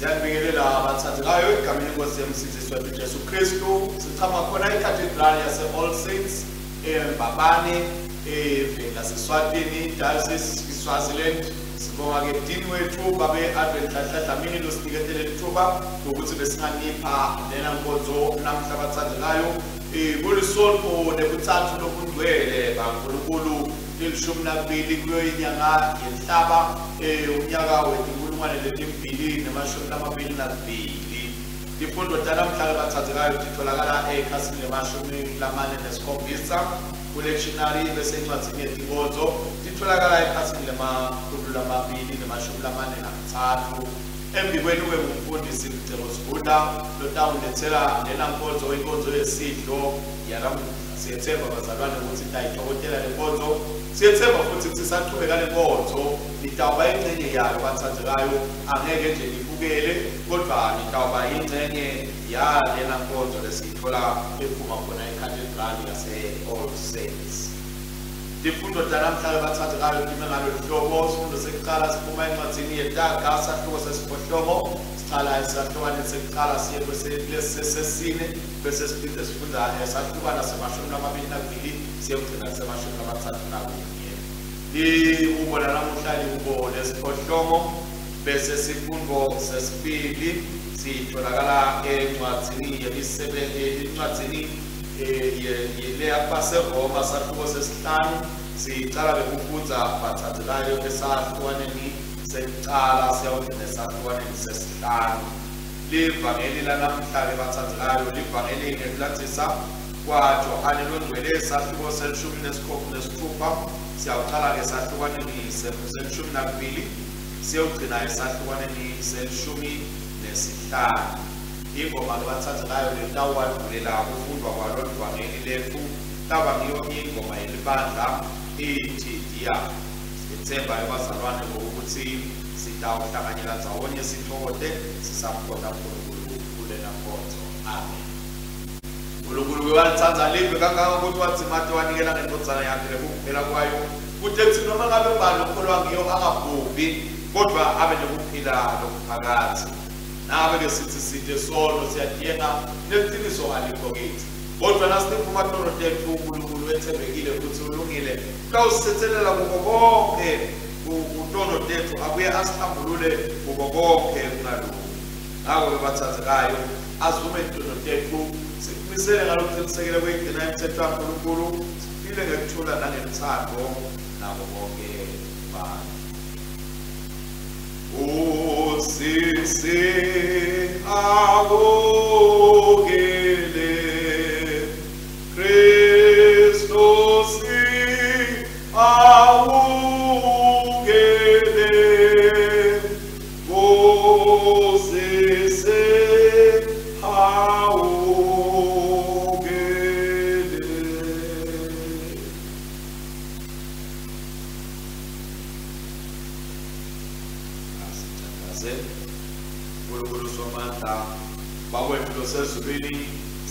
Siyanibingelela abathandekayo egameni lenkosi yemsindisi wethu Jesu Kristu. Sichama khona eCathedral yase All Saints eMbabane eveni laseSwatini, Diocese Swaziland. Sibonga ke dini wethu babe Advent Nhlanhla Dlamini losiniketele lithuba lokuthi besinganipha lena nkonzo namhla bathandekayo. Kulisonto lebuthathu lobungcwele baNkulunkulu lishumi nakubili kuyo inyanga yenhlaba umnyaka we-2022. Tifundo tanamhla bathandekayo titholakala ekhasini lema-47 kulectionary, bese encwadzini yetinkonzo titholakala ekhasini lema-243. Embikweni-ke ngumfundisi Mcebo Sibunda lotawulethela lena nkonzo, inkonzo yesidlo yanamuhla. Siyethemba bazalwane ukuthi nitayithokozela le nkonzo. Siyethemba futhi ukuthi sachubeka le nkonzo nitawuba ingcenye yayo bathandekayo, angeke nje nibukele kodwa nitawuba ingcenye yalena nkonzo lesiyithola ephuma khona eCathedral yase All Saints. Tifundo tanamhla bathandekayo time ngalolu hlobo. Sifundo sekuqala siphuma encwadzini yeTaga, sahluko sesiphohlongo, sicala esahlukwaneni sekuqala siye kwesesine, bese siphinde sifunda esahlukwana se-22 siyogcina se-31. Lihubo lanamuhla lihubo lesiphohlongo, bese sifundo sesibili sitholakala encwadzini encwadzini leyabaseRoma, sahluko sesihlanu. Sicala bekufundza bathandekayo esahlukwaneni sekucala siyawugcina esahlukwaneni sesihlanu. Livangeli lanamhla-ke bathandekayo livangeli ngekulandzisa kwaJohane longcwele, sahluko se-16, siyawucala-ke esahlukwaneni se-12 siyogcina esahlukwaneni se-15. Ingoma-ke bathandekayo letawuwandulela kufundwa kwalo livangeli lethu taba ngiyo ingoma yelibandla iTidiya. Siyethemba bazalwane ngokuthi sitawuhlanganyela ndzawonye sithokote sisamkhonta uNkulunkulu kulena nkonzo. Amen. uNkulunkulu walithanda live kangaka ukuthi wadzimate wanikela ngendvodzana yakhe lekuphela kwayo, kute kutsi noma ngabe ubani okholwa ngiyo angabhubhi kodwa abe nekuphila lokuphakadze. Nangabe-ke sithi site sono siyatiyenga neliciniso alikho kithi, kodwa nasitivuma tono tetfu uNkulunkulu wetsembekile futhi ulungile, utawusithethelela kuko konke kutono tetfu abuye asihlambulule kuko konke kungalungi. Ngako-ke bathandekayo, asivume tono tetfu, sikumisele ngalokuqinisekile kuyigcina imithetho yaNkulunkulu, siphile ngekuthula nangeluthando nabo bonke bantu. Usisi awukele Kristu si awukele Usisi awukele. Asithandaze. uNkulunkulu somandla, bakwethu losezulwini,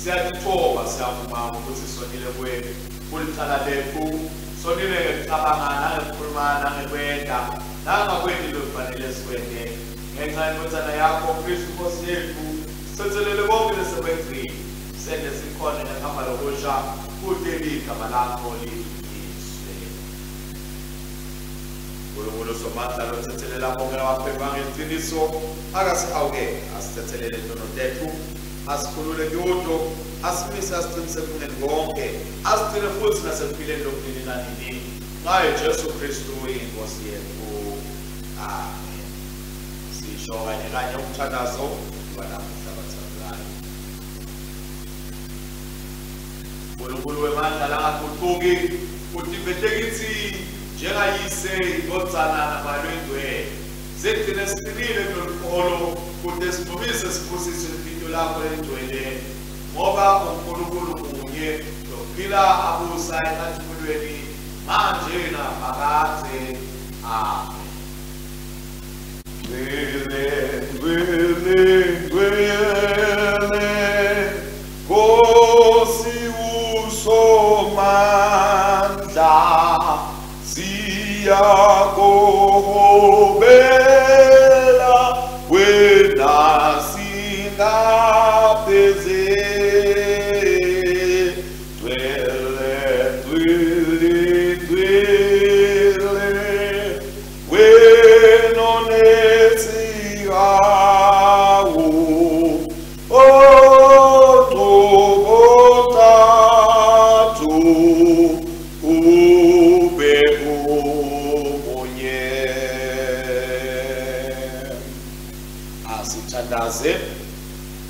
siyatithoba, siyavuma ukuthi sonile kuwe, kulicala lethu. Sonile ngekucabanga nangekukhuluma nangekwenta nangakwenti lokufanele sikwente. Ngenxa yendvodzana yakho Kristu Nkosi yethu, sithethelele konke lesekwenzile, sente sikhone ngekuhamba lokusha kute ligama lakho lidunyiswe. uNkulunkulu somandla lothethelela bonke labaphendvuka ngeliciniso, akasihawukele, asithethelele tono tetfu, asikhulule kuto, asimise asiqinise ekulungeni konke, asigcine futhi nasekuphileni lokunini nanini, ngaye Jesu Kristu inkosi yethu. Amen. Sisho kanye kanye umthandazo wanamuhla bathandekayo. uNkulunkulu wemandla langaguquki, utivete kithi njengayise, indvodzana naMoya Longcwele. Sigcine siqinile kulolu kholo kute sivumise sibusiswe libito lakho lelingcwele, ngoba uNkulunkulu munye lophila abusa enkatimulweni manje naphakadze. Amen. Ngcwele, ngcwele, ngcwele, Nkosi usomandla, siyakuhobela wena. Sithandaze.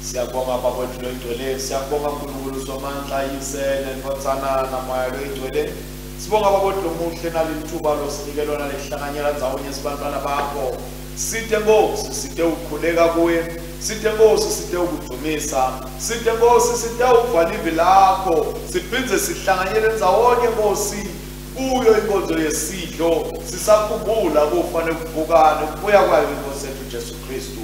Siyabonga Baba wethu loyingcwele, siyabonga Nkulunkulu Somandla, Yise neNdvodzana naMoya loyingcwele. Sibonga Baba wethu lomuhle nalelithuba losinike lona lekuhlanganyela ndzawonye sibantwana bakho. Site Nkosi, site ukukhuleka kuye, site Nkosi, site ukudumisa, site Nkosi, site ukuva livi lakho, siphindze sihlanganyele ndzawonye Nkosi kuyo inkonzo yesidlo, sisakhumbula kufa nekuvuka nekubuya kwayo iNkosi yethu Jesu Kristu.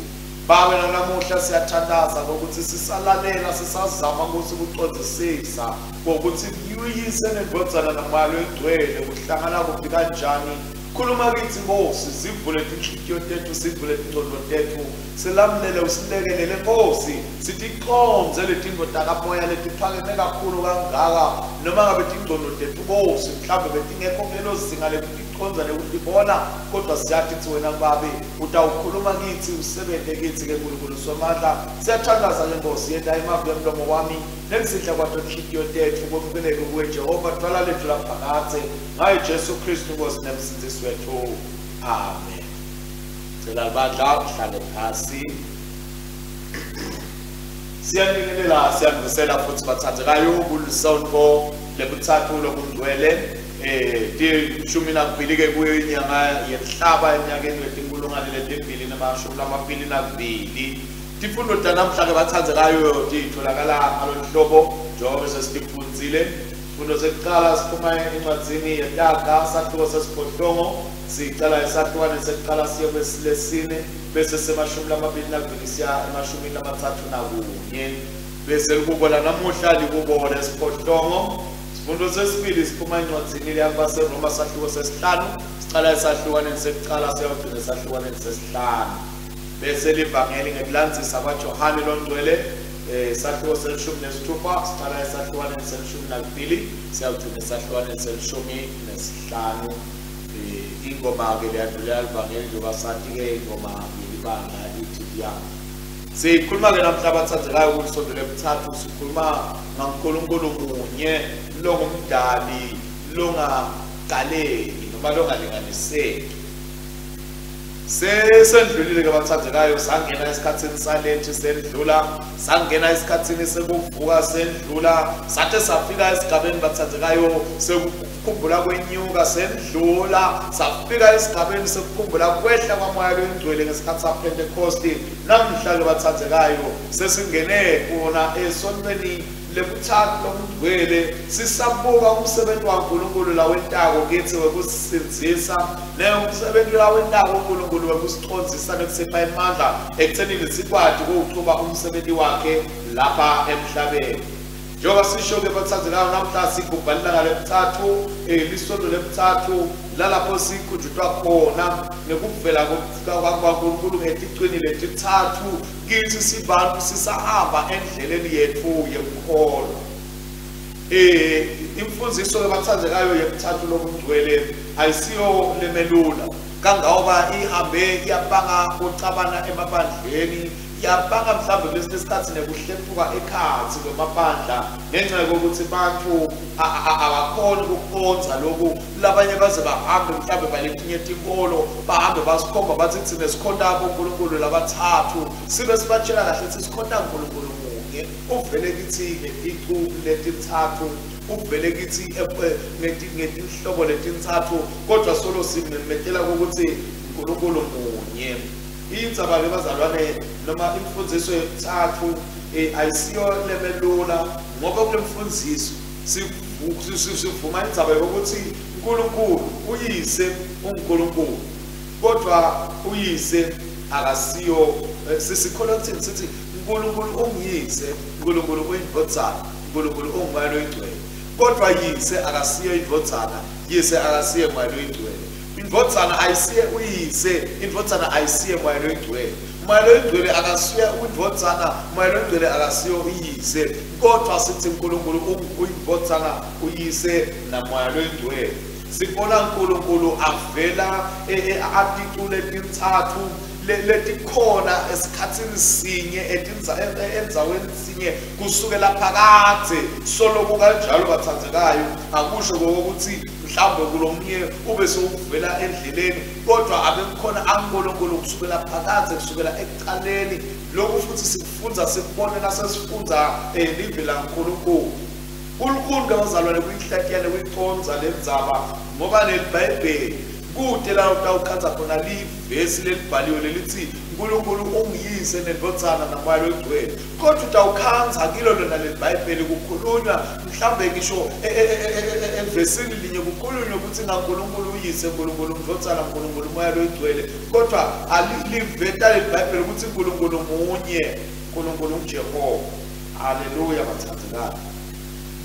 Babe, nanamuhla siyathandaza ngokuthi sisalalela, sisazama Nkosi ukucondzisisa ngokuthi uyise neNdvodzana naMoya loyingcwele kuhlangana kuphi kanjani. Khuluma kithi Nkosi, sivule tinhliziyo tethu, sivule tingcondvo tethu, silamulele usilekelele Nkosi, siticonze letintfo takamoya letiphakeme kakhulu kangaka, noma ngabe tingcondvo tethu Nkosi mhlawumbe betingekho kulelo zinga lekuticonza nekutibona, kodwa siyati kutsi wena Babe utawukhuluma kitsi, usebente kitsi ke Nkulunkulu Somandla. Siyathandaza ke Nkosi, yenta emavi emlomo wami nekuzidla kwato tinhliziyo tetfu kwemukeleke kuwe Jehova, dvwala letfu laphakadze, ngaye Jesu Kristu Nkosi nemsindzisi wetfu. Amen. Cela libandla uhlale phasi. Siyanibingelela, siyanivusela futhi bathandekayo kulisonto lebuthathu lobungcwele, 12 ke kuyo inyanga yenhlaba eminyakeni we-2022. Tifundo tanamhla ke bathandekayo titholakala ngalolu hlobo njengoba sesitifundzile. Sifundo sekucala siphuma encwadzini yeTaga, sahluko sesiphohlongo, sicala esahlukwane sekucala siye kwesilesine, bese se-22 siya e-31, bese likubo lanamuhla likubo lesiphohlongo. Sifundo sesibili siphuma encwadzini leyakubaseRoma, sahluko sesihlanu, sicala esahlukaneni sekucala siyawugcina esahlukaneni sesihlanu, bese livangeli ngekulandzisa kwaJohane longcwele, sahluko se-16, sicala esahlukaneni se-12 siyawugcina esahlukaneni se-15. Ingoma-ke leyandulela livangeli, njengoba sathi-ke ingoma yelibandla ithi ya. Sikhuluma-ke namhla abathandekayo kulisonto lebuthathu, sikhuluma ngaNkulunkulu munye longumdali longakaleki noma longalinganiseki. Sesendlulile-ke bathandekayo, sangena esikhathini salethi, sendlula, sangena esikhathini sekuvuka, sendlula, sathe safika esigabeni bathandekayo sekukhumbula kwenyuka, sendlula, safika esigabeni sekukhumbula kwehla kwaMoya loyingcwele ngesikhathi saPhentekosti. Namhla-ke bathandekayo sesingene khona esontweni lebuthathu lobungcwele, sisabuka umsebenzi waNkulunkulu lawentako kithi wekusisindzisa, nemsebenzi lawentako uNkulunkulu wekusicondzisa nekusipha emandla ekuthenini sikwati kuwuchuba umsebenzi wakhe lapha emhlabeni. Njengoba sisho-ke bathandekayo, namhla sigubha ilanga lebuthathu, lisonto lebuthathu lalapho sikhunjutwa khona ngekuvela kwaNkulunkulu ngeticwini letithathu kithi sibantu sisahamba endleleni yetfu yekukholwa. Imfundziso-ke bathandekayo yebuthathu lobungcwele ayisiyo lemelula kangangoba ihambe iyabanga kucabana emabandleni, iyabanga mhlawumbe kulesinye isikhathi nekuhlephuka ekhatsi kwemabandla ngenxa yokuthi bantu abakhoni ukuconza lokhu. Labanye baze bahambe mhlawumbe baletinye tinkolo, bahambe basikhomba bathi thina sikhonta abonkulunkulu labathathu, sibe sibatshela kahle ukuthi sikhonta nkulunkulu munye uvele kithi ngeticu letintsatfu, uvele kithi ngetinhlobo letintsatfu, kodwa solo simemetela ukuthi uNkulunkulu munye. Indzaba-ke bazalwane noma imfundziso yebuthathu ayisiyo lemelula, ngoba kule mfundziso sivuma indzaba yokuthi uNkulunkulu uyise unguNkulunkulu, kodwa uyise akasiyo. Sisikholwa kuthini? Sithi uNkulunkulu unguyise, uNkulunkulu uyindvodzana, uNkulunkulu unguMoya loyingcwele, kodwa yise akasiyo indvodzana, yise akasiye Moya loyingcwele, indvodzana ayisiye uyise, indvodzana ayisiye Moya loyingcwele, Moya loyingcwele akasiye indvodzana, Moya loyingcwele akasiyo uyise, kodwa sithi uNkulunkulu uyindvodzana, uyise naMoya loyingcwele. Sibona uNkulunkulu avela aticule tintsatfu letikhona esikhatsini sinye endzaweni sinye kusukela phakadze solo kanjalo bathandzekayo. Akusho ukuthi mhlawumbe kulomunye ube sewuvela endleleni, kodwa abekukhona aNkulunkulu kusukela phakadze, kusukela ekuqaleni. Lokhu futhi sikufundza sikubone nasesifundza livi laNkulunkulu. Nkulunkulu bazalwane kuyihlatyana kuyiconza lendzaba, ngoba leliBhayibheli kude la utawukhandza khona livesi lelibhaliwe lelithi uNkulunkulu ungiyise nendvodzana naMoya loNgcwele, kodwa utawukhandza kilo lona leliBhayibheli kukhulunywa mhlambe ngisho evesini linye kukhulunywa ukuthi ngaNkulunkulu uyise, uNkulunkulu umdvodzana, uNkulunkulu uMoya loNgcwele, kodwa aliveta leliBhayibheli ukuthi uNkulunkulu munye, uNkulunkulu uJehova. Haleluya bathandekayo.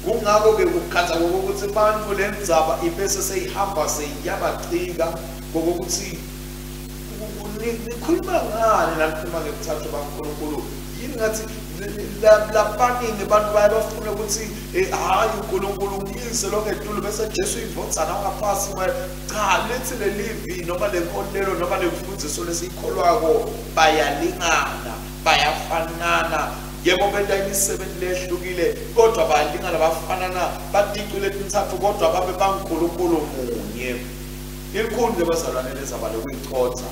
Kungakho-ke kukhandza kokuthi bantfu lendzaba ibese seyihamba seyiyabacika kokuthi nikhuluma ngani nanikhuluma ngebuthathu baNkulunkulu. Yini ngathi labaningi abantu baye bafuna ukuthi hhayi uNkulunkulu ungiyise lo ngetulu bese Jesu indvodzana ungaphasi. Cha, lithi lelivi noma lenkolelo noma lemfundziso lesiyikholwako bayalingana, bayafanana. Yebo benta imisebenzi lehlukile, kodwa bayalingana, bafanana, baticu letintsatfu kodwa babe baNkulunkulu munye. Ilikhulu-ke bazalwane lezaba lokuyichotha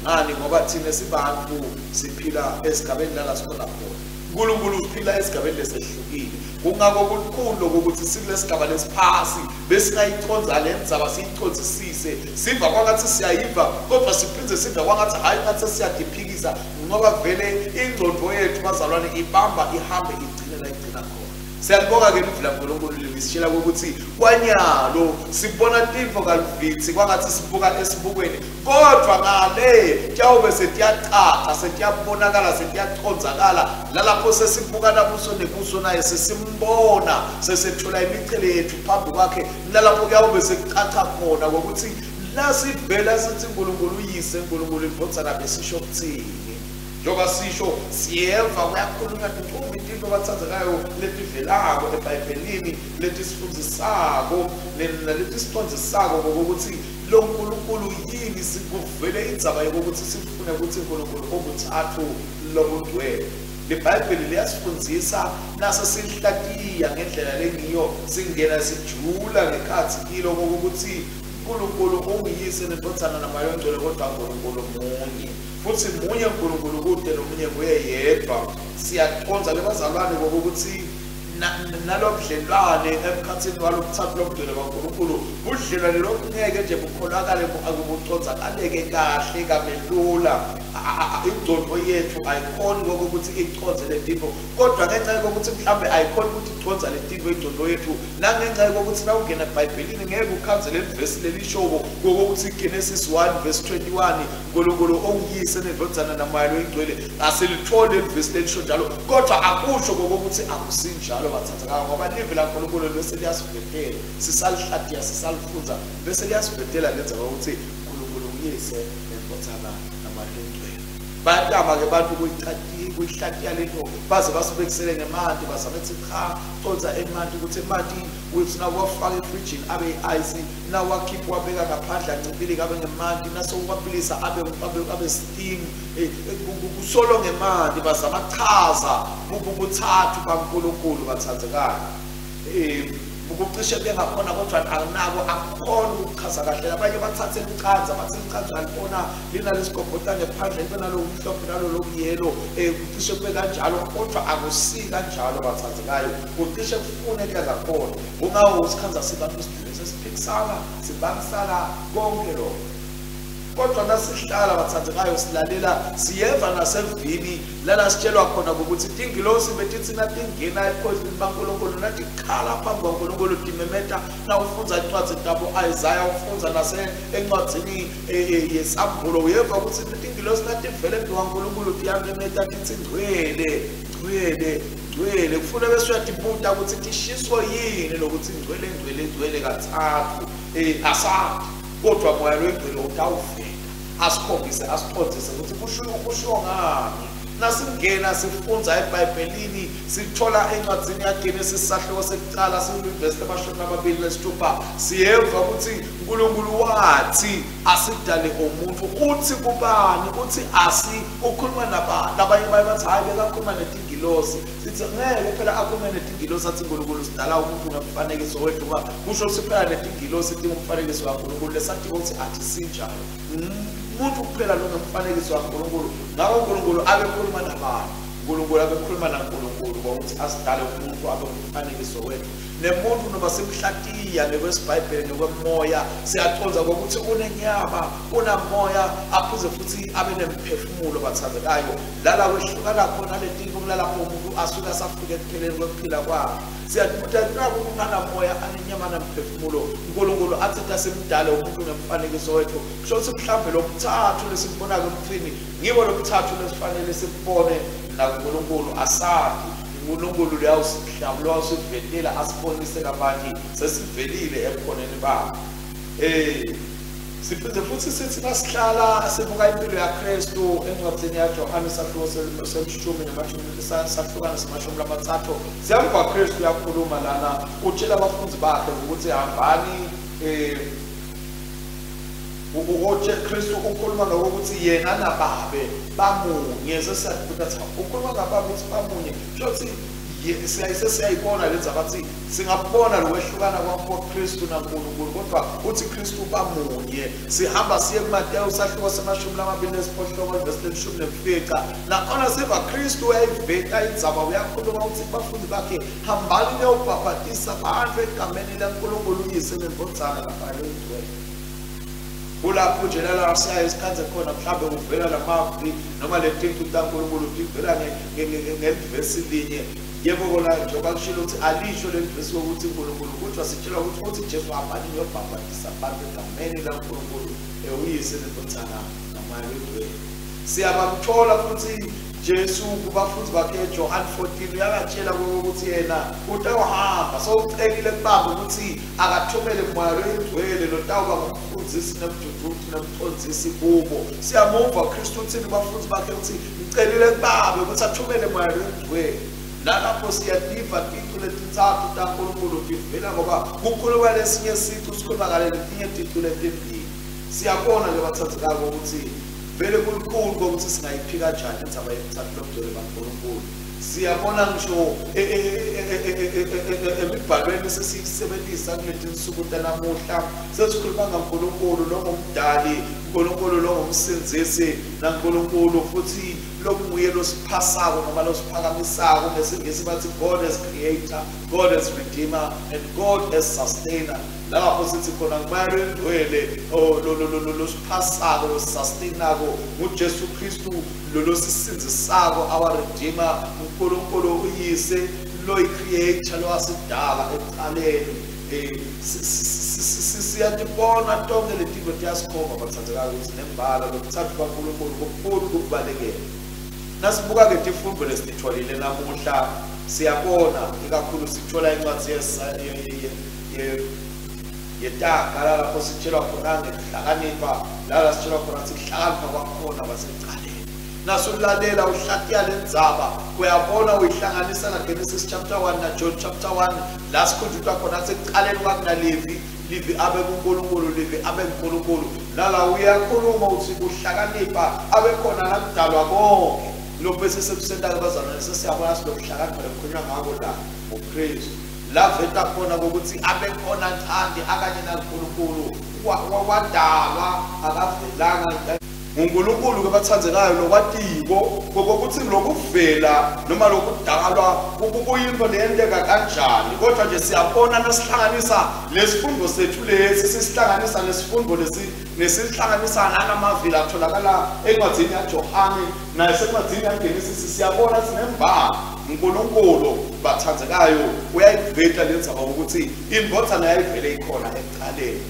ngani, ngoba thina sibantu siphila esigabeni lala sikhona khona. uNkulunkulu uphila esigabeni lesehlukile. Kungako kulikhulu ukuthi sikulesigaba lesiphasi besingayichonza lendzaba siyichonzisise, siva kwangathi siyayiva kodwa siphindze siva kwangathi hhayi ngathi siyadiphikisa, ngoba vele ingcondvo yethu bazalwane ibamba ihambe igcine la igcina khona. Siyalibonga ke livi laNkulunkulu lisitshela ukuthi kwanyalo sibona tintfo kalivitsi kwangathi sibuka esibukweni, kodwa ngale tiyawube setiyacaca, setiyabonakala, setiyacondzakala. Lalapho sesibukana buso nebuso naye, sesimbona, sesethola imichele yethu phambi kwakhe, nalapho kuyawube sekucaca khona kokuthi nasivela sithi uNkulunkulu uyise, uNkulunkulu indvodzana besisho kuthini. Njengoba sisho siyeva kuyakhulunywa tincumbi tinto bathandzekayo letivelako eBhayibhelini letisifundzisako naletisicondzisako ngokuthi lo Nkulunkulu yini. Sikuvele indzaba yokuthi sifune ukuthi uNkulunkulu obuthathu lobungcwele. LiBhayibheli liyasifundzisa nase sihlatiya ngendlela lengiyo, singena sijula ngekhatsi kilo kokuthi uNkulunkulu ungiyise nendvodzana naMoya loNgcwele, kodwa uNkulunkulu munye, futhi munye uNkulunkulu kude nomunye nguye yedwa. Siyaqondza ke bazalwane kokuthi nalobudlelwane emkhathini walobuthathu lobungcwele baNkulunkulu, budlelwane lobungeke nje bukholakale buconzakaleke kahle kamelula. Ingcondvo yethu ayikhoni kokuthi iconze letintfo, kodwa ngenxa yokuthi mhlambe ayikhoni ukuthi iconza letintfo ingcondvo yethu, nangenxa yokuthi nawungena eBhayibhelini ngeke ukhanze leli vesi lelishoko kokuthi Genesis 1 verse 21 uNkulunkulu ongiyise nendvodzana naMoya loNgcwele, asilitholi leli vesi lelisho njalo, kodwa akusho kokuthi akusinjalo bathandzekayo, ngoba livi laNkulunkulu bese liyasivetela, sisalihlatiya, sisalifundza, bese liyasivetela lendzaba yokuthi uNkulunkulu ungiyise nendvodzana naMoya loNgcwele. Bayatama-ke bantu kuyihlatiya lento baze basibekisele ngemanti, bazame kuthi cha conza emanti, ukuthi emanti uthi nawuwafaka efrijini abe i-ice, nawakhipha wabeka ngaphandle ancibilike abe ngemanti, nasewuwabilisa abe steam, kusolo ngemanti. Bazama kuchaza bubuthathu baNkulunkulu bathandzekayo. Kucishe bengakhona kodwa akunako, akukhona ukuchaza kahle. Abanye bathathe licandza bathi licandza alibona linalesigobhota ngephandle libe nalo mhlophe nalo lokuyelo, kucishe kube kanjalo, kodwa akusi kanjalo bathandzekayo, kucishe kufuneka ngakhona. Kungawo usikhandza sibantu sidlule sesiphikisana sibangisana konke lokho, kodwa nasihlala bathandzekayo silalela siyeva nasevini lala sitshelwa khona ukuthi tingilosi betithi natingena ebukhosini baNkulunkulu natikhala phambi kwaNkulunkulu timemeta. Nawufundza incwadzi tabo Isaiah, ufundza nase encwadzini yesambulo, uyeva ukuthi tingilosi nativele embi kwaNkulunkulu tiyamemeta tithi ngcwele ngcwele ngcwele. Kufuna bese uyatibuta ukuthi tishiswa yini lokuthi ngcwele ngcwele ngcwele kathathu, asathi, kodwa Moya loNgcwele utawuvela asikhombise asicondzise ukuthi kushiwo ngani. Nasingena sifundza eBhayibhelini sithola encwadzini yaGenesis sahluko sekucala sikuvesi 26 siyeva ukuthi uNkulunkulu wathi asidale umuntu. Uthi kubani? Uthi asi ukhuluma nabantu abanye baye bathi hayi bekakhuluma netingilosi. Sithi ngeke phela akhulume netingilosi athi uNkulunkulu sidala umuntu ngemfanekiso wethu, ngoba kusho ukuthi phela netingilosi tingumfanekiso kaNkulunkulu lesathi ukuthi athi sinjalo umuntu kuphela lo ngemfanekiso kaNkulunkulu. Ngakho uNkulunkulu abekhuluma nabantu, uNkulunkulu abekhuluma naNkulunkulu ngokuthi asidale umuntu abe ngumfanekiso wethu. Nemuntu noma simhlatiya ngekwesibhayibheli ngekwemoya siyacondza ngokuthi unenyama, unamoya, aphuze futhi abe nemphefumulo bathandekayo. Lala kwehlukana khona letinto kulalapho umuntu asuke asafika ekupheleni kwekuphila kwakhe. Siyakubuta naku umuntu anamoya anenyama namphefumulo, uNkulunkulu athi asimdale umuntu ngemfanekiso wethu. Kusho ukuthi mhlawumbe lo mthathu lesimbonako emthini ngiwo lo mthathu lesifanele sikubone nakuNkulunkulu. Asazi uNkulunkulu luyawusivetela asibonise kabanti sesivelile ebukhoneni bakhe. Siphinde futhi sithi nasihlala sibuka impilo yaKristu encwadzini yaJohane sahluko semshumi nemashumi sahlukana semashumi lamathathu, siyamva Kristu uyakhuluma lana, utshela abafundi bakhe ukuthi hambani. Kristu ukhuluma ngokuthi yena nababe bamunye. Sesiyakubuta ukhuluma ngababe ukuthi bamunye, kusho ukuthi siyayibona le ndzaba bathi singabona lokwehlukana kwaKristu naNkulunkulu, kodwa uthi Kristu bamunye. Sihamba siye kuMateyu sahluko se-28 verse 15, nakhona siva Kristu uyayiveta indzaba, uyakhuluma uthi kubafundi bakhe hambani niyobhabhatisa abantu egameni laNkulunkulu uYise neNdvodzana naMoya Longcwele. Kulapho nje lala siyaye sikhanze khona mhlawumbe kuvela lamavi noma le tinto taNkulunkulu tivela ngelivesi linye. Yebo kona njengoba kushilo ukuthi alisho leli vesi ukuthi uNkulunkulu, kodwa sitshelwa ukuthi uthi Jesu hambani niyobhabhatisa abantu egameni laNkulunkulu uYise neNdvodzana naMoya Longcwele. Siyabamthola futhi Jesu kubafundi bakhe John 14 uyabatshela ukuthi yena utawuhamba, sowucelile kubaba ukuthi akathumele uMoya Longcwele lotawuba ngumfundzisi nemduduzi nemcondzisi kubo. Siyamuva Kristu uthini kubafundi bakhe ukuthi ngicelile kubaba ukuthi athumele uMoya Longcwele. Nalapho siyativa ticu letintsatfu taNkulunkulu tivela, ngoba kukhuluma lesinye sicu sikhuluma ngale letinye ticu letimbili. Siyabona ke bathandekako ukuthi vele kulukhulu kokuthi singayiphika kanjani indzaba yemthathu longcwele kaNkulunkulu. Siyabona ngisho emibhalweni sesiyisebenzisa kuletinsuku tanamuhla, sesikhuluma ngaNkulunkulu longumdali, uNkulunkulu longumsindzisi, naNkulunkulu futhi lokunguye losiphasako noma losiphakamisako. Ngesingisi bathi God as creator, God as redeemer and God as sustainer. Lapho sithi khona nguMoya Longcwele losiphasako losisustainako, nguJesu Kristu lolosisindzisako, our redeemer, uNkulunkulu uYise loyi-creator lowasidala ekuqaleni. Siyatibona tonke letinto tiyasikhomba bathandekayo ukuthi nembala lomthathu kaNkulunkulu kukhulu kukubalekela. Nasibuka-ke tifundvo lesititfolile namuhla, siyabona ikakhulu sithola incwadzi yetaga lapho sitshelwa khona ngekuhlakanipha, lala sitshelwa khona ukuthi kuhlakanipha kwakhona kwasekucaleni. Nasulalela uhlatiya lendzaba uyabona uyihlanganisa na Genesis chapter 1 na John chapter 1, la sikhunjutwa khona sekucaleni kwakunalivi, livi abe kuNkulunkulu, livi abe kuNkulunkulu. Nala uyakhuluma uthi kuhlakanipha abe khona nakudalwa konke. Lokhu bese sekusenta-ke bazalwane sesiyabona silokuhlakanipha lekukhulunywa ngako la ngoKristu. Laveta khona kokuthi abe khona nthandi akanye naNkulunkulu, wadalwa akavelanga uNkulunkulu ke bathandekayo lokwatiko kokuthi lokuvela noma lokudalwa kuyinto leyenteka kanjani. Kodwa nje siyabona nasihlanganisa lesifundo sethu lesi sisihlanganisa nesifundo lesi nesihlanganisa nalamavila atholakala encwadzini yaJohane nasencwadzini yaGenesis, siyabona sinembala uNkulunkulu bathandekayo uyayiveta lendzaba ukuthi indvodzana yayivele ikhona ekuqaleni.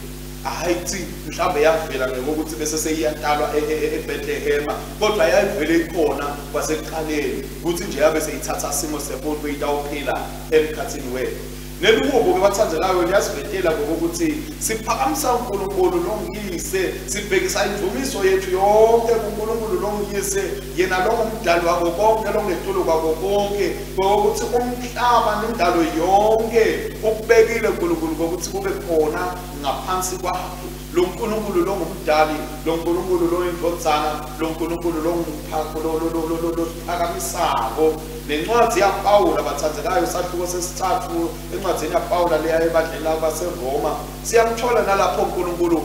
Ayithi mhlambe yavela ngokuthi bese seyiyatalwa eBethlehem, kodwa yayivele ikhona kwasekuqaleni, kuthi nje yabe seyithatha simo sebuntu itawuphila emkhathini wethu. Neluhubo ke bathandekayo liyasivetela ngokuthi siphakamisa uNkulunkulu longiyise, sibhekisa imvumiso yethu yonke kuNkulunkulu longiyise, yena lo ngumdali wako konke, longetulu kwako konke, ngokuthi umhlaba nendalo yonke ukubekile uNkulunkulu ngokuthi kube khona ngaphansi kwakhe. Lo nkulunkulu lo ngumdali, lo nkulunkulu lo indvodzana, lo nkulunkulu lo ngumphakamisako. Nencwadi yaPawula bathandekayo, sahluko sesithathu encwadini yaPawula leya ebandleni labaseRoma, siyamthola nalapho uNkulunkulu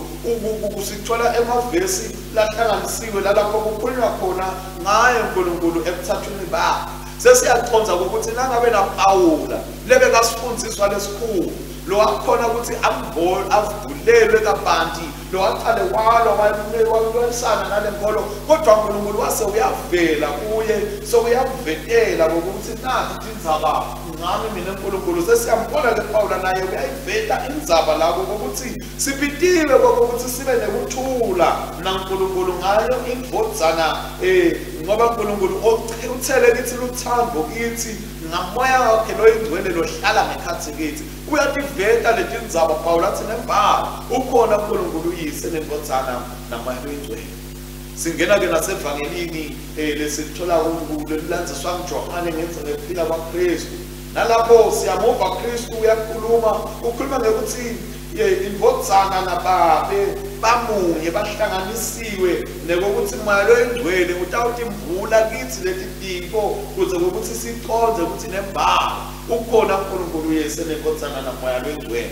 usithola emavesi lahlanganisiwe lalapho kukhulunywa khona ngaye uNkulunkulu ebuthathwini bakhe. Sesiyaconza ukuthi nangabe naPawula lebekasifundziswa lesikhulu, lo wakhona ukuthi avulelwe kabanti, lo waqale walwa walwisana nale nkolo, kodwa uNkulunkulu wase uyavela kuye, sokuyamvetela ngokuthi nathi tindzaba ngami mina uNkulunkulu. Sesiyambona ke Pawula naye uyayiveta indzaba lako ukuthi sipitiwe kokuthi sibe nekuthula naNkulunkulu ngayo indvodzana, ngoba uNkulunkulu uthele kithi luthando kithi ngamoya wakhe loyingcwele lohlala ngekhatsi kithi. Uyativeta letindzaba Pawula athi nembala ukhona uNkulunkulu uyise nendvodzana namoya loyingcwele. Singena ke nasevangelini lesithola kulandziswa nguJohane ngenza ngekuphila kwaKristu. Nalapho siyamuva Kristu uyakhuluma, ukhuluma ngekuthi indvodzana nababe bamunye bahlanganisiwe, nekokuthi moya loyingcwele utawutimbula kithi leti tintfo kuze ukuthi sicondze ukuthi nembala ukhona uNkulunkulu uyise nendvodzana namoya loyingcwele.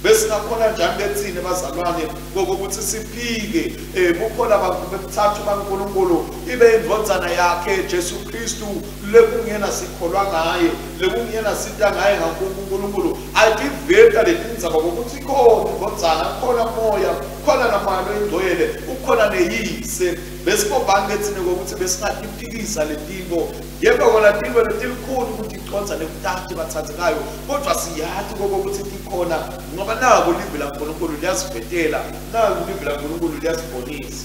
Besingakhona njani lethini bazalwane kokuthi siphike bukhona bebuthathu baNkulunkulu, ibe indvodzana yakhe Jesu Kristu lekungena sikholwa ngaye, lekungena sita ngaye ngaNkulunkulu. Ativeta letindzaba kokuthi khona indvodzana, khona moya, khona namoya loyingcwele, ukhona neyise. Besibobani lethini kokuthi besingatiphikisa letinto? Yebo kona tintfo letilikhulu ukuthi icondza nekutati bathandekayo, kodwa siyati kokuthi tikhona ngoba nako livi laNkulunkulu liyasivetela, nako livi laNkulunkulu liyasibonisa.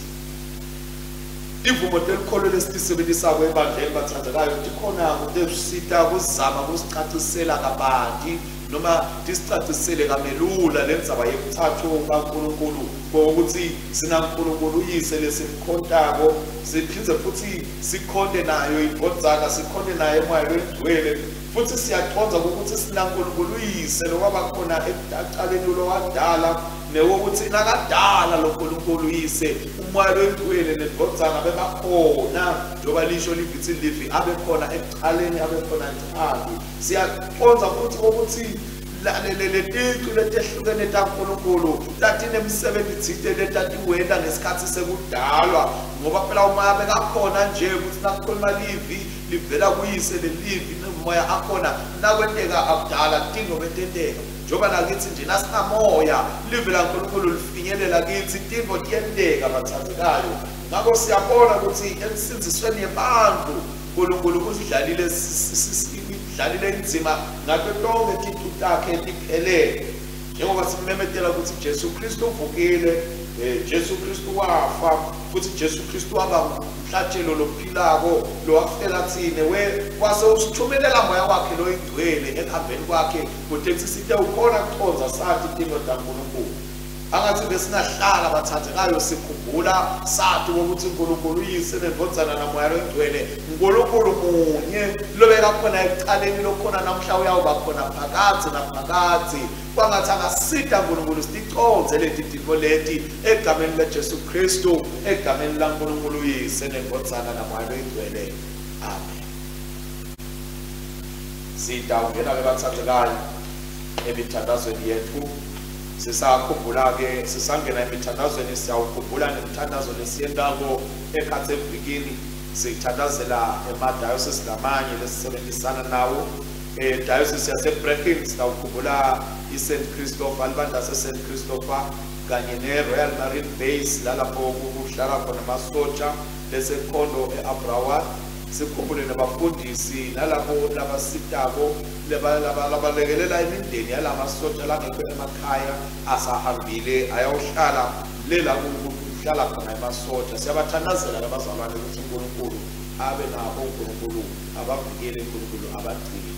Tivumo telikholo lesitisebentisako ebandleni bathandekayo tikhona kutesita kuzama kusicacisela kabanti noma tisicacisele kamelula lendzaba yebuthathu baNkulunkulu, ngokuthi sinaNkulunkulu uyise lesimkhontako, siphindze futhi sikhonte nayo indvodzana, sikhonte naye moya loyingcwele. Futhi siyacondza ukuthi sinaNkulunkulu uyise lokwaba khona ekucaleni lowadala, newokuthi nakadala lo Nkulunkulu uyise umoya loyingcwele nendvodzana bebakhona, njengoba lisho livithi livi abe khona ekucaleni, abe khona njalo. Siyacondza futhi ukuthi leticu letehlukene taNkulunkulu tatinemsebenzi tsite letatiwenta ngesikhatsi sekudalwa, ngoba phela umoya bekakhona nje ukuthi nakukhuluma livi livela kuyise, lelivi nomoya akhona, nakwenteka akudala tintfo betenteka. Njengoba nakithi nje nasinamoya livi laNkulunkulu lifinyelela kithi, tintfo tiyenteka bathandekayo. Ngakho siyabona ukuthi emsindzisweni yebantfu uNkulunkulu usidlalile idlalile indzima ngato tonke ticu takhe tiphelele, njengoba simemetela ukuthi Jesu Kristu uvukile, Jesu Kristu wafa, futhi Jesu Kristu waba umhlatshelo lophilako lowafela tsine, wase usithumelela moya wakhe loyingcwele ekuhambeni kwakhe kuze site ukhona kucondza sathi tintfo taNkulunkulu. Angathi besingahlala bathandekayo sikhumbula sathi ukuthi uNkulunkulu uyise nendvodzana namoya loyingcwele, uNkulunkulu munye lobekakhona ekucaleni, lokhona namhla uyawuba khona phakadze naphakadze. Kwangathi angasita uNkulunkulu siticondze leti tintfo leti egameni laJesu Kristu, egameni laNkulunkulu uyise nendvodzana namoya loyingcwele. Amen. Sitawungena ke bathandekayo emithandazweni yethu. Sisakhumbula-ke sisangena emithandazweni, siyawukhumbula nemithandazo lesiyentako ekhatsi evikini. Sithandazela emadayosisi lamanye lesisebenzisana nawo. Diocese yaseBreckin sitawukhumbula i-St Christopher, libandla lase-St Christopher kanye ne-Royal Marine Base lalapho kuhlala khona amasotsha lesekhondo e-Abrawat. Sikhumbule nabafundisi nalabo labasitako labalekelela imindeni yalamasotsha langekho emakhaya asahambile ayawuhlala lela kuhlala khona emasotsha. Siyabathandazela labazalwane ukuthi uNkulunkulu abe nabo, uNkulunkulu abavikele, uNkulunkulu abagcine.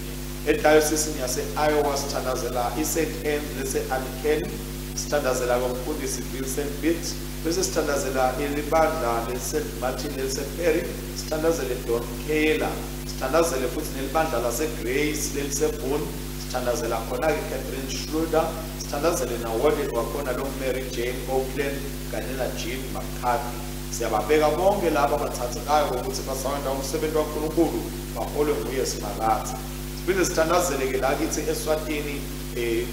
Edayosisini yase-Iowa sithandazela i-St. Anne's lese-Anniken, sithandazela komfundisi Vincent Bitt, bese sithandazela ilibandla le-St. Martin lelise-Perry, sithandazele Don Kayla, sithandazele futhi nelibandla lase-Grace lelise-Boone, sithandazela khona-ke Catherine Schroeder, sithandazele na-warden wakhona lo Mary Jane Oakland kanye na-Jean McCarthy. Siyababeka bonke laba abathandekayo ukuthi basawenda umsebenzi waNkulunkulu, baholwe nguye Simakadze. Siphinde sithandazele-ke la kithi eSwatini,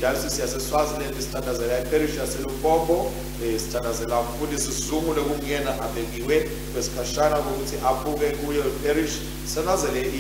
diocese yaseSwaziland, sithandazela iparish yaseLubombo, sithandazela umfundisi Zungu lokungena abekiwe kwesikhashana ukuthi abuke kuyo iparish, sithandazele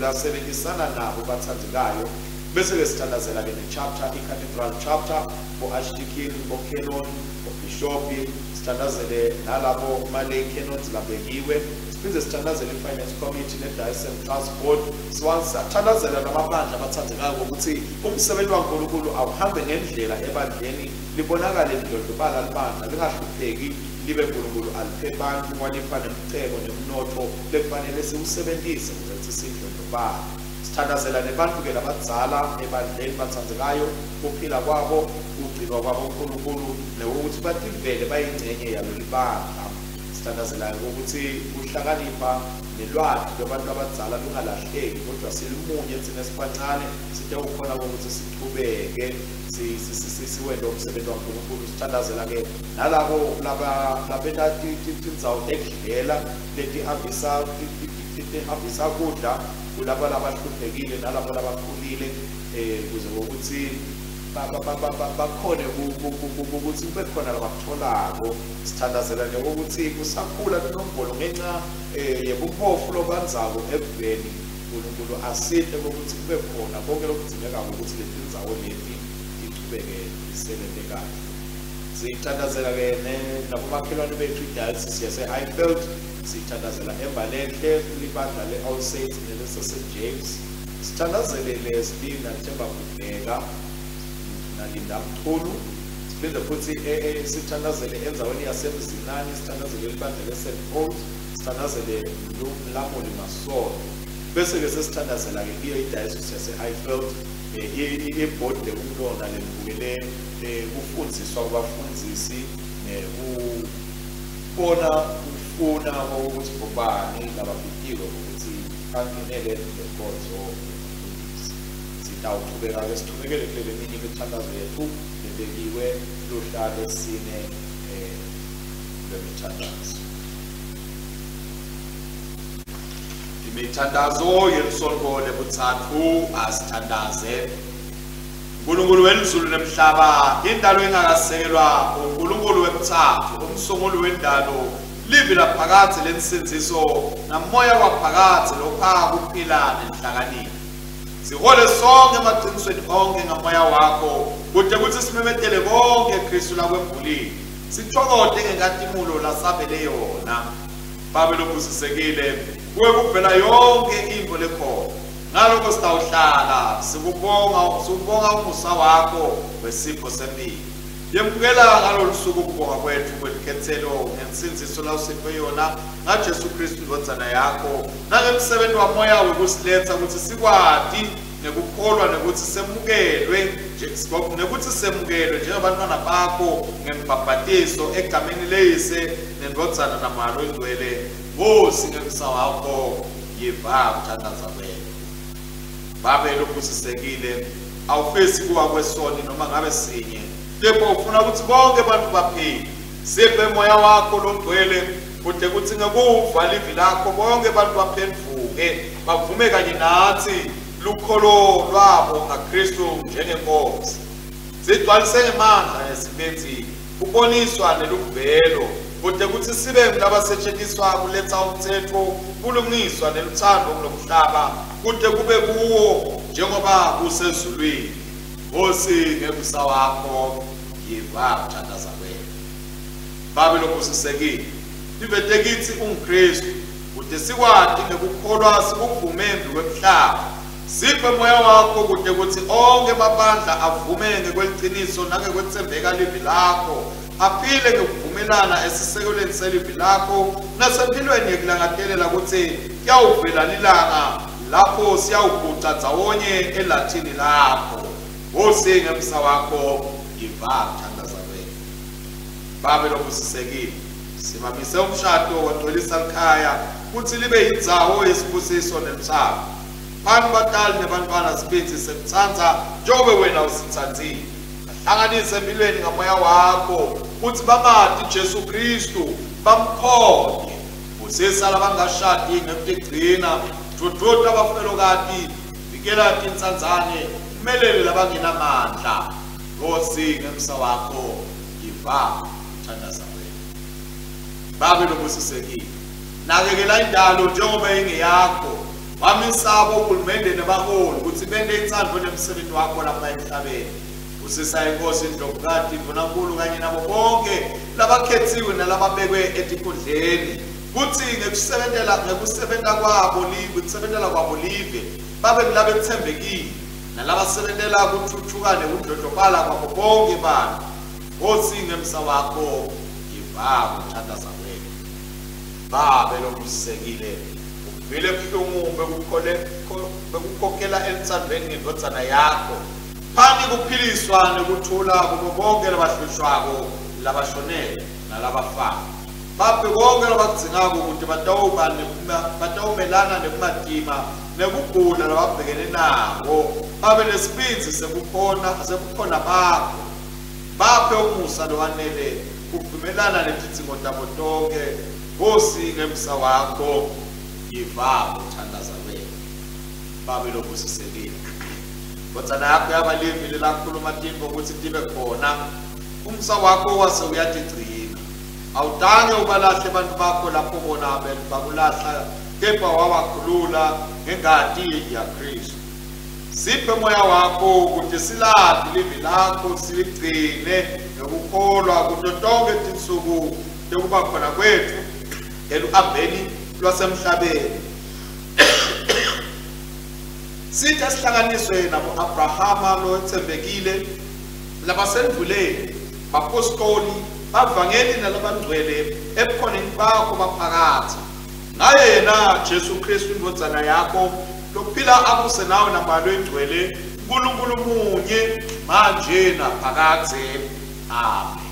lasebenzisana nabo bathandekayo. Bese-ke sithandazela-ke ne-chapter, i-cathedral chapter, bo-archdeacon, bo-canon, bo-bishop, sithandazele nalabo ma-lay canons labekiwe. Siphinde sithandazele i-finance committee ne-diocesan trust board. Sithandazela namabandla abathandekayo ukuthi umsebenzi waNkulunkulu awuhambe ngendlela ebandleni, libonakale lidlondlobala libandla, lingahlupheki, libe uNkulunkulu aliphe bantu walipha nemcebo nemnotfo lekufanele siwusebentise ukuze kuthi sidlondlobale. Sithandazela nebantu-ke labadzala ebandleni bathandekayo, kuphila kwabo, kugcinwa kwabo uNkulunkulu, nekuthi bativele bayingcenye yalo libandla. Sithandazela ukuthi kuhlakanipha nelwati lwabantu abadzala lungalahleki, kodwa silimunye thina sibancane site ukhona kokuthi sichubeke siwente umsebenzi waNkulunkulu. Sithandazela-ke nalabo labenta tindzawo tekudlela letihambisa kudla kulabo labahluphekile nalabo labakhulile, kuze ukuthi bakhone ukuthi kube khona labakutholako. Sithandazela nje ukuthi kusakhula tinombolo ngenxa yebuphofu lobandzako eveni, uNkulunkulu asite ukuthi kube khona konke lokudzingekako ukuthi letindzawo leti tichubeke tisebenze kahle. Sithandazela-ke nabomakhelwane bethu i-diocese yase-Highveld, sithandazela Embalenhle libandla le-All Saints nelese-St James, sithandazele Leslie naThemba Kubheka naLinda Mchunu. Siphinde futhi sithandazele endzaweni yaseMzinani, sithandazele libandla le-St Paul's, sithandazele Mlamuli Masondo. Bese-ke sesithandazela-ke kuyo i-diocese yase-Highveld, ibhodi lekumlona lelibukele kufundziswa kubafundzisi nekubona kufuna ukuthi bobani lababitiwe ukuthi bangenele lenkonzo yebafundisi. Sitawuchubeka-ke sichubekele kule leminye imithandazo yethu lebekiwe luhla lwesine lwemithandazo. Imithandazo yelisonto lebutsatfu. Asithandaze. uNkulunkulu welizulu nemhlaba, indalo engakasekelwa, uNkulunkulu wemthathu, umsunguli wendalo, livi laphakadze lensindziso namoya waphakadze lopha kuphila nenhlakanipho. Sihole sonke emaqinisweni onke ngamoya wakho, kude kutsi simemetele konke Kristu lakwembulile, sithokote ngenkatimulo lasabele yona. Babe lobusisekile, kuwe kuvela yonke intfo lekhona. Ngalokho sitawuhlala sikubonga umusa wakho wesipho sempilo. Yemukela ngalolu suku ukubonga kwethu kwelikhethelo ngensindziso lawusiphe yona ngaJesu Kristu indvodzana yakho, nangemsebenzi wamoya wekusiletsa ukuthi sikwati nekukholwa nekuthi semukelwe njengabantwana bakho ngembhabhatiso egameni leyise nendvodzana namoya longcwele. Nkosi ngemsa wakho yiva kuthandaza kwethu. Babe lobusisekile, awufisi kuwa kwesoni noma ngabe sinye, kepha ufuna ukuthi bonke abantu baphile. Siphe moya wakho longcwele kude kutsi ngekuva livi lakho bonke abantu baphendvuke bavume kanye natsi lukholo lwabo ngaKristu njengenkosi. Sigcwalise ngemandla nesibenzi kuboniswa neluvelo kude kutsi sibe ngulabasetjentiswa kuletsa umtsetfo, kulungiswa neluthando kulomhlaba kude kube kuwo njengoba kusezulwini. Nkosi ngemusa wakho yiva kuthandaza kwethu. Babe lobusisekile, tivete kitsi unguKristu kude sikwati ngekukholwa sikuvume embi kwemhlaba. Siphe moya wakho kude kutsi onke emabandla avume ngekweliciniso nangekwetsembeka livi lakho, aphile ngekuvumelana esisekelweni selivi lakho nasempilweni yekulangatelela kutsi kuyawuvela lilanga Lapho siyawuguca ndzawonye elathini lakho. Nkosi, ngemsa wakho yiva kuthandaza kwethu. Babe lobusisekile, simamise umshado wagcwelisa likhaya kutsi libe yindzawo yesibusiso nemhlaba. Phani batali nebantfwana sibindzi sekutsandza njengobe wena usitsandzile. Bahlanganise empilweni ngamoya wakho kutsi bamati Jesu Kristu bamkhonye. Busisa labangashadi ngekutigcina, dvudvuta abafelokati, vikela tintsandzane, melele labangenamandla. Nkosi, ngemsa wakho yiva kuthandaza kwethu. Babe lobusisekile, nakekela indalo njengoba ingeyakho. Wamisa bohulumende nebaholi kutsi bente intsandvo nemsebenti wakho lapha emhlabeni. Busisa inkosi, indlovukati, indvunankulu kanye nabo bonke labakhetsiwe nalababekwe etikhundleni kutsi ngekusebenta kwabo live, kusebentela kwabo live babe ngulabetsembekile nalabasebentela kutfutfuka nekudlondlobala kwabo bonke bantfu. Nkosi, ngemsa wakho yiva kuthandaza kwethu. Babe lobusisekile, uvile buhlungu bekukhokhela elutsandvweni ngendvodzana yakho. Phani kuphiliswa nekuthula kubo bonke labahlushwako, labashonele nalabafako. Baphe konke labakudzingako kute batawumelana nekumatima nekugula lababhekene nako. Babe nesibindzi sebukhona bakho. Baphe umusa lowanele kuvumelana netidzingo tabo tonkhe. Nkosi, ngemsa wakho yiva kuthandaza kwethu. Babe lobusisekile, ndvodzana yakho yaba livi lelakhuluma tintfo kutsi tibe khona. Umsa wakho wase uyatigcina. Awutange ubalahle bantfu bakho lapho bona bakulahla, kepha wabakhulula ngengati yaKristu. Siphe moya wakho kute silati livi lakho, siligcine ngekukholwa kuto tonkhe tinsuku tekuba khona kwetfu eluhambeni lwasemhlabeni. Sithe sihlanganiswe nabo Abrahama lothembekile, labasendvuleni, bapostoli, bavangeli nalabangcwele ebukhoneni bakho baphakadze. Ngaye yena Jesu Kristu indvodzana yakho lophila abuse nawe naMoya Longcwele, Nkulunkulu munye manje naphakadze. Amen.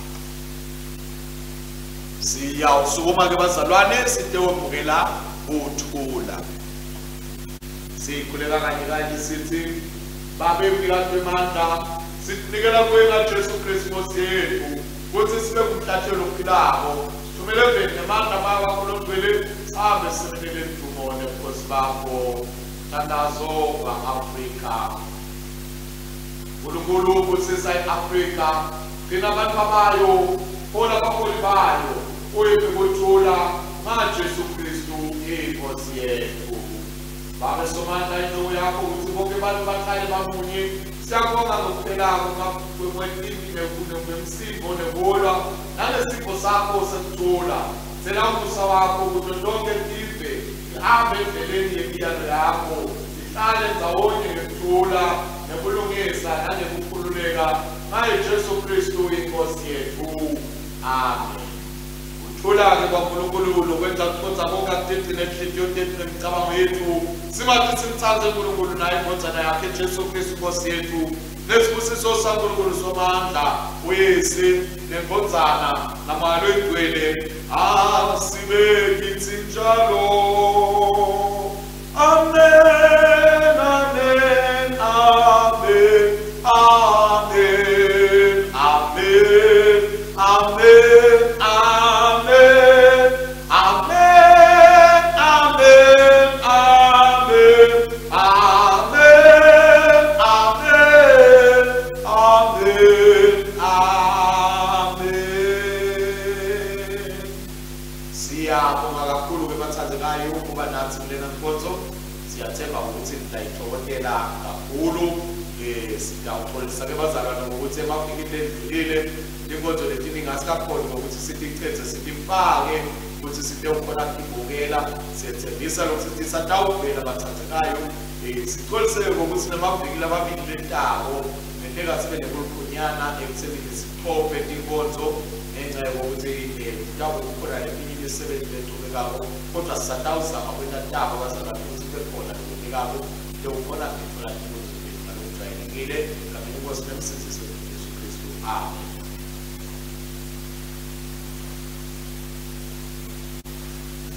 Siyawusukuma ke bazalwane sitewemukela kuthula. Sikhuleka kanye kanye sithi, Babe mnikati wemandla, sitinikela kuwe ngaJesu Kristu Nkosi yethu kutsi sibe ngumhlatshelo lophilako. Sithumele eveni nemandla Moya wakho longcwele, sihambe sisebentele ludumo nebukhosi bakho. Mthandazo wa-Afrika. Nkulunkulu, busisa i-Afrika, gcina abantu bayo, hola abaholi bayo, uyiphe kuthula ngaJesu Kristu iNkosi yethu. Babe Somandla, injongo yakho kutsi bonke bantfu bahlale bamunye. Siyabonga ngokuphelako kwemsindvo nekulwa nangesipho sakho sekuthula. Tsela umusa wakho kuto tonkhe tive tihambe endleleni yemiyalo yakho, tihlale ndzawonye ngekuthula nebulungisa nangekukhululeka ngaye Jesu Kristu iNkosi yethu. Amen. Kuthula-ke kwaNkulunkulu lokwenza kucondza konke akutigcine inhliziyo tethu nemicabango yethu. Singathi simtsandze uNkulunkulu naye indvodzana yakhe Jesu Kristu Nkosi yethu. Nesibusiso saNkulunkulu Somandla, uYise nendvodzana naMoya Loyingcwele asibe kitsi njalo. Amen, amen, amen, amen, amen, amen, amen, amen, amen, amen, amen, amen, amen, amen. Siyabonga kakhulu ke bathandekayo ukuba nathi kulena nkonzo. Siyathemba ukuthi nitayithokozela kakhulu. Sitawuxolisa ke bazalwane ngokuthi emavikini ledlulile inkonzo letiningi asikakhoni ngokuthi siticedze sitifake ukuthi sitewukhona kutibukela. Siyethembisa lokuthi tisatawuvela bathandekayo. Sixoliseke ngokuthi nemaviki lamabili letako ngenteka sibe nekulukhonyana ekutheni sichophe tinkonzo ngenxa yokuthi kutawube kukhona leminye imisebenzi lechubekako, kodwa sisatawuzama kwenta tabo bazalwane ukuthi kube khona. ledzingekako lewukhona kutfola tinkonzo tetfu ngalokujwayelekile. Egameni leNkosi neMsindzisi wetfu Jesu Khristu. Amen.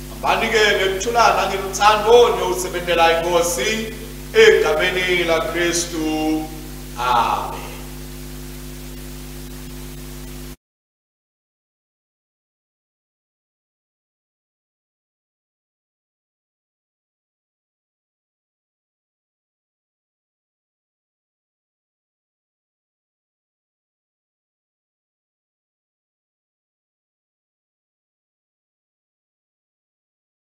Hambani-ke ngekuthula nangelutsandvo niyowusebentela iNkhosi egameni laKhristu. Amen.